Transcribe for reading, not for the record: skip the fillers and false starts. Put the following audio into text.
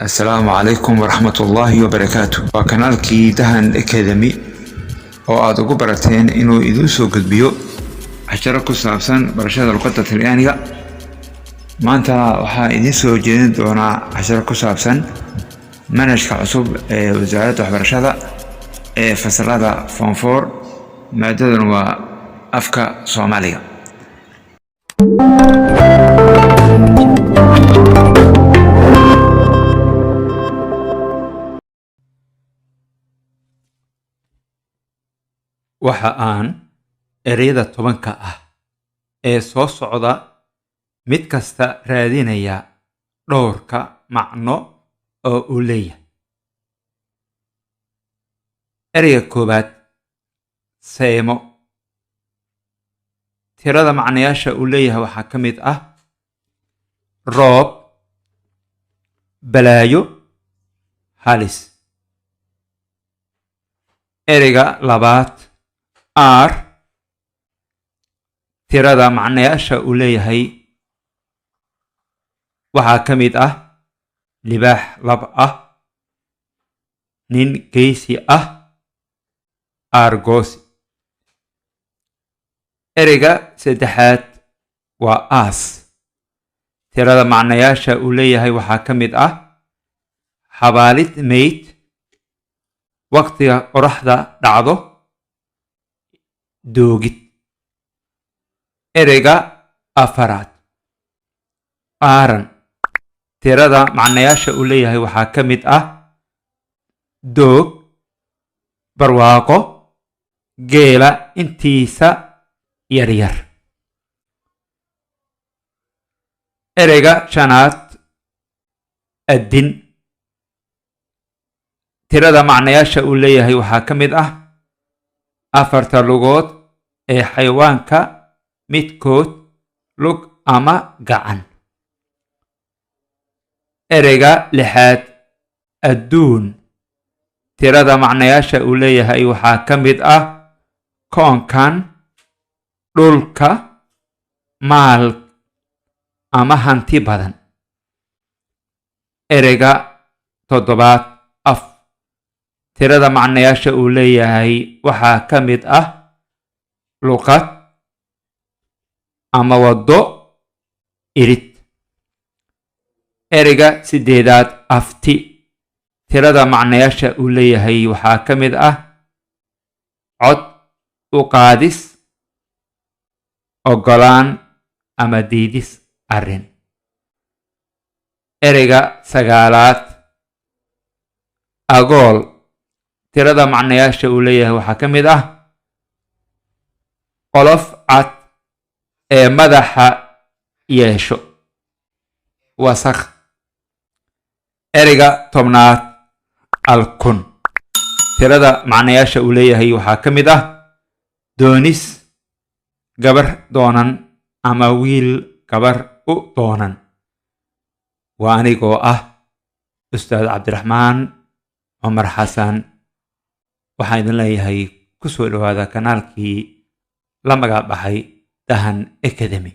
Assalaamu calaykum waraxmatullaahi wabarakaatu. Waa kanaalkii Dahan Academy oo aad ugu barateen inuu idiin soo gudbiyo casharo ku saabsan barashada luqadda Talyaaniga. Maanta waxaa idiin soo jeedin doonaa casharo ku saabsan manhajka cusub ee Wasaaradda Waxbarashada ee fasalada Form 4, maadaduna waa afka Soomaaliga. Waxa aan ereyada 10-ka ah ee soo socda mid kasta raadinayaa dhowrka macno oo uu leeyahay. Ereyga koowaad, seemo. Tirada macnayaasha uu leeyahay waxaa ka mid ah roob, balaayo, halis. Ereyga labaad, aar. Tirada macnayaasha uu leeyahay waxaa ka mid ah libaax lab ah, nin geysi ah, aargoosi. Ereyga saddexaad waa aas. Tirada macnayaasha uu leeyahay waxaa ka mid ah xabaalid meyd, waqtiga qoraxda dhacdo, doogid. Ereyga afaraad, aaran. Tirada macnayaasha uu leeyahay waxaa ka mid ah doog, barwaaqo, geela intiisa yaryar. Ereyga shanaad, addin. Tirada macnayaasha uu leeyahay waxaa ka mid ah afarta lugood ee xayawaanka midkood, lug ama gacan. Ereyga lixaad, adduun. Tirada macnayaasha uu leeyahay waxaa ka mid ah koonkan, dhulka, maal ama hanti badan. Ereyga toddobaad, af. Tirada macnayaasha uu leeyahay waxaa ka mid ah luqad ama waddo, irid. Ereyga sideedaad, afti. Tirada macnayaasha uu leeyahay waxaa ka mid ah cod u qaadis, oggolaan ama diidis arrin. Ereyga sagaalaad, agool. Tirada macnayaasha uu leeyahay waxaa ka mid ah qolof cad ee madaxa yeesho, wasakh. Ereyga 10aad, alkun. Tirada macnayaasha uu leeyahay waxaa ka mid ah doonis, gabar doonan ama wiil gabar u doonan. Waa anigoo ah Ustaad Cabdiraxmaan Cumar Xasan. Waxaan idin leeyahay ku soo dhowaada kanaalkii la magac baxay Dahan Academy.